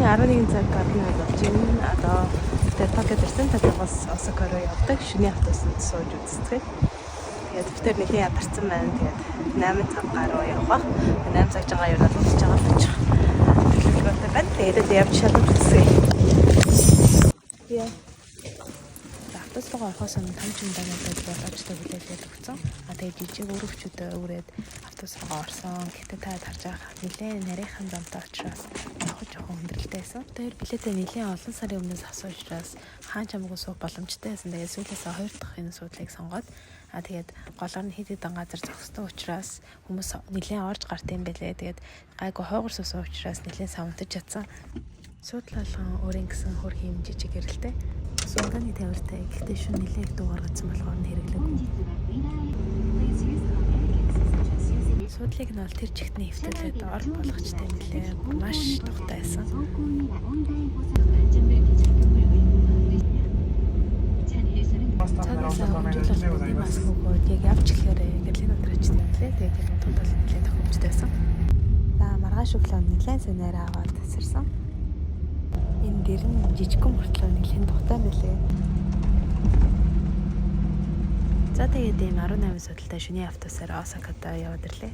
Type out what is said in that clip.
11 цаг гадна болж байна. Одоо бид Токиод ирсэн. Токиогоос Осака руу явдаг. Шөнийн автобусанд сууж үзцгээе. Тэгээд бид тэр нэлийн ядарсан байна. Тэгээд 8 цаг гаруй явах бах. 8 цаг жагаа ер нь болж байгаа л очих. Төлөвлөгөөтэй байна. Тэгээд л явж шалгаж үзцгээе. Яа. Автобус руу орохоос өмнө том чемодануудад болгоомжтой хүлээлгээд өгсөн. А тэгээд жижиг өрөвчүүдээ өрөөд автобус руу орсон. Гэхдээ та харж байгаа нэлээд нарийнхан замтай учраас явах жоохон хүндрэлтэй байсан. Тэр билетээ нэлээд олон сарын өмнөөс авсан учраас хаан чамгүй суух боломжтой байсан. Тэгээд сүүлээсээ хоёр дахь энэ суудлыг сонгоод, а тэгээд голоор нь хэд хэдэн газар зогсдог учраас хүмүүс нэлээд орж гарт юм байлээ. Тэгээд гайгүй хойгор суусан учраас нэлээд савнтаж чадсан. Суудлын болгон өөрийн гэсэн хөрхийн юм жижиг гэрэлтэй. Сунганы тавиртай. Гэхдээ шөнө нэлээд их дуу гаргацсан болохоор нь хэрэглээгүй. Суудлыг нь бол тэр чигтний хэвтүүлээд ор болгочтой юм лээ. Маш тухтай байсан. Цаанаасаа хөгжил бол маск өгөөд яг явж эхлэхээр гэрлийн дотор очсон юм лээ. Тэгээд тэр дунд бол нэлээд тохиомжтой байсан. За, маргааш өглөө нэлээд сайн нарай аваад тасарсан. Энэ дэр нь жижигхэн мөртлөө нэлээд тухтай байлээ. За, тэгээд ийм 18 суудалтай шөнийн автобусаар Осакада яваад ирлээ.